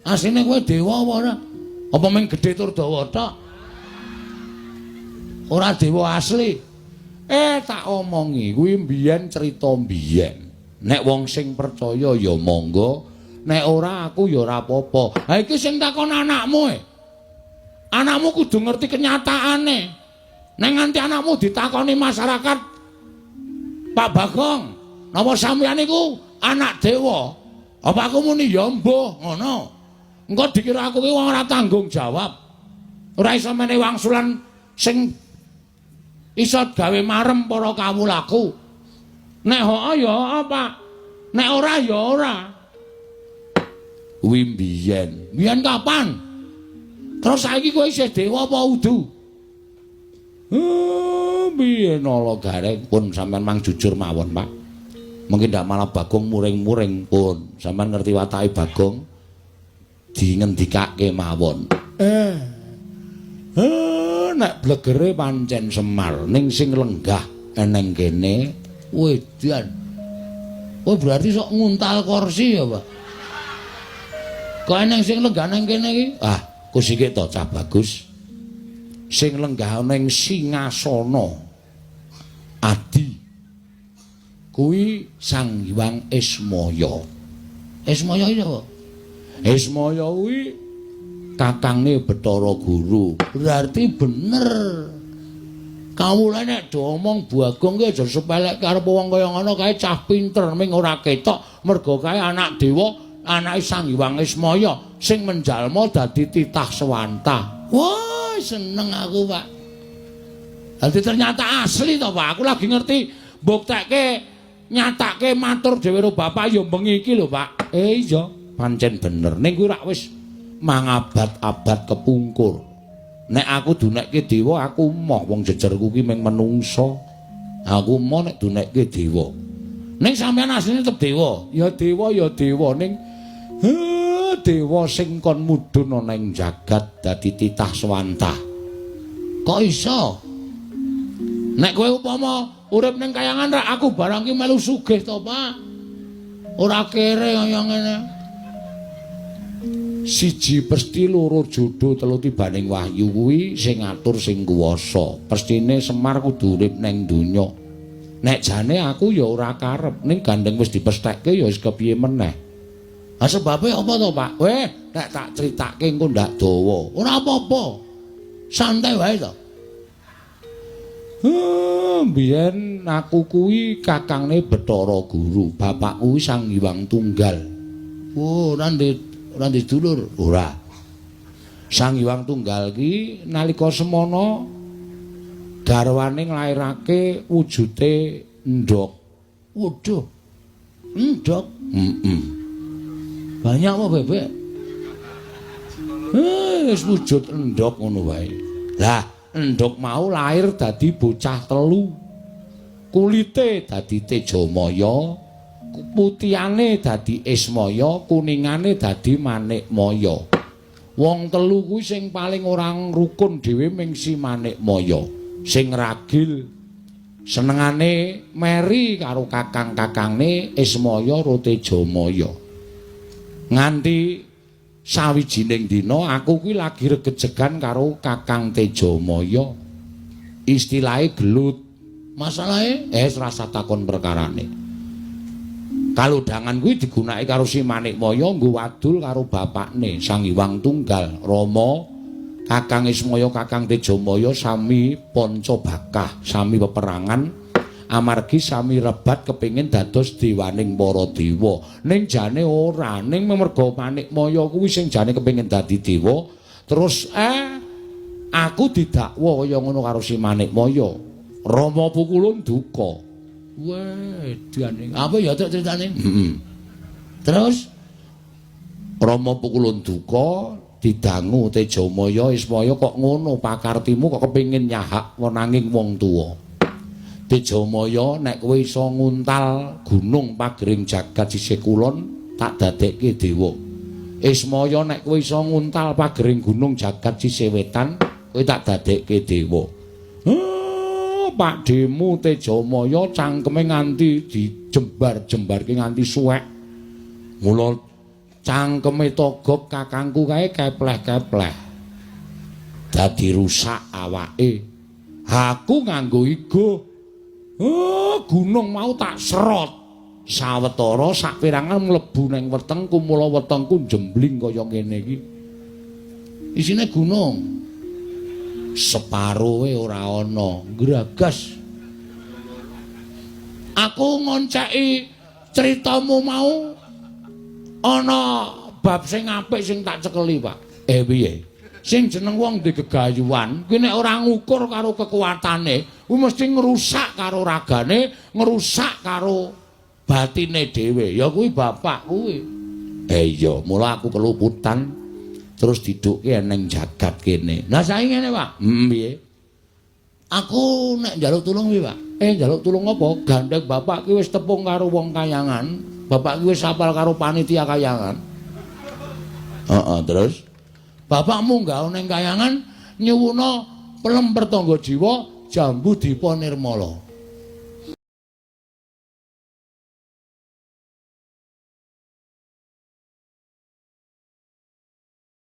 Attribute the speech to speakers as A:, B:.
A: Asline kowe dewa apa ora? Apa mung gedhe tur dawa tok? Ora dewa asli. Tak omongi kuwi mbiyen crita mbiyen. Nek wong sing percaya ya monggo, nek ora aku ya ora apa-apa. Ha iki sing takon anakmu e. Anakmu kudu ngerti kenyataane. Nek nganti anakmu ditakoni masyarakat, Pak Bagong, napa sampeyan niku anak dewa? Apa aku muni ya mbuh ngono. Engko dikira aku ki wong ora tanggung jawab. Ora iso menehi wangsulan sing iso gawe marem para kawulaku. Nek hooh ya hooh, Pak. Nek ora ya ora. Kuwi mbiyen. Mbiyen kapan? Terus saiki kowe isih dewa apa udu? Biyen ala gareng pun sampean mang jujur mawon, Pak. Mungkin ndak malah Bagong muring-muring pun. Sampean ngerti watake Bagong dingendikake mawon. Nek blegere pancen Semar ning sing lenggah eneng kene wedan. Oh berarti sok nguntal kursi ya, Pak. Kok eneng sing lenggah nang kene iki? Ah, kusike to cah bagus. Sing lenggah ning singasana adi kuwi Sang Hyang Ismaya. Ismaya iki apa? Ismaya kuwi kakange Bathara Guru. Berarti bener. Kawula nek do omong Bagong ki aja sepelekke arep wong kaya ngono kae cah pinter ming ora ketok mergo kae anak dewa, anake Sang Hyang Ismaya sing menjalma dadi titah sewantah. Wah, seneng aku, Pak. Dadi ternyata asli to, Pak. Aku lagi ngerti mbuktekke nyatake matur dhewe karo bapak ya bengi iki lho, Pak. Iya, pancen bener. Ning kuwi rak wis mangabad-abad kepungkur. Nek aku dunekke dewa aku moh wong jejerku ki mung menungsa. Aku moh nek dunekke dewa. Ning sampeyan asline tetep dewa. Ya dewa ya dewa ning dewa sing kon mudhun ana ing jagat dadi titah swantah. Kok iso? Nek kowe upama urip ning kayangan rak aku barang ki melu sugih to, Pak. Ora kere kaya ngene. Siji pesti loro jodo telu tibaning wahyu kuwi sing ngatur sing kuwasa. Pestine Semar kudu urip ning donya. Nek jane aku ya ora karep, ning gandeng wis dipesthekke ya wis kepiye meneh. Ha sebabe apa to, Pak? Weh, nek tak critake engko ndak dawa. Ora apa-apa. Santai wae to. Biyen aku kuwi kakangne Bathara Guru, bapakku kuwi Sang Hyang Tunggal. Oh, ora ndek dulur? Ora. Sang Hyang Tunggal ki nalika semana garwane nglairake wujute endhog. Waduh. Endhog? Heeh. Banyak apa bebek? Wis wujud endhog ngono wae. Lah, endhog mau lahir dadi bocah telu. Kulite dadi Tejamaya, putihane dadi Ismaya, kuningane dadi Manikmaya. Wong telu kuwi sing paling ora rukun dhewe ming si Manikmaya. Sing ragil senengane meri karo kakang-kakangne Ismaya ro Tejamaya. Nganti sawijining dina aku kuwi lagi regejegan karo Kakang Tejamaya. Istilahe gelut. Masalahe rasa takon perkarane. Kalodhangan kuwi digunakake karo si Manikmaya nggo wadul karo bapakne Sang Hyang Tunggal Rama. Kakang Ismaya Kakang Tejamaya sami panca bakah, sami peperangan amargi sami rebat kepengin dados dewaning para dewa. Ning jane ora, ning merga Manikmaya kuwi sing jane kepengin dadi dewa, terus aku didakwa kaya ngono karo si Manikmaya. Rama Pukulun duka. Wedane. Apa ya tok critane? Heeh. Terus Rama Pukulun duka didangu Tejamaya Ismaya kok ngono pakartimu kok kepengin nyahak wenanging wong tuwa. Tejamaya nek kowe iso nguntal gunung pagering jagat sisih kulon tak dadekke dewa. Ismaya nek kowe iso nguntal pagering gunung jagat sisih wetan kowe tak dadekke dewa. Pakdhemu Tejamaya cangkeme nganti dijembar-jembarke nganti suwek. Mula Cangkeme Togog kakangku kae kepleh-kepleh. Dadi rusak awake. Aku nganggo igo. Oh, gunung mau tak serot. Sawetara saperangan mlebu ning wetengku, mula wetengku jembling kaya ngene iki. Isine gunung. Separoe ora ana, gragas. Aku ngonceki critamu mau ana bab sing apik sing tak cekeli, Pak. Eh piye? Sing jeneng wong di gegayuhan, kuwi nek ora ngukur karo kekuatane, kuwi mesti ngrusak karo ragane, ngrusak karo batine dhewe. Ya kuwi bapak kuwi. Eh iya, mula aku keluputan terus didukke ning jagat kene. Lah saiki ngene, Pak. Piye? Aku nek njaluk tulung piye, Pak? Eh njaluk tulung apa? Gandeng bapak ki wis tepung karo wong kayangan. Bapak ki wis apal karo panitia kayangan. Heeh, terus bapak munggah ning kayangan nyuwuna pelem pertangga jiwa jambu dipa nirmala.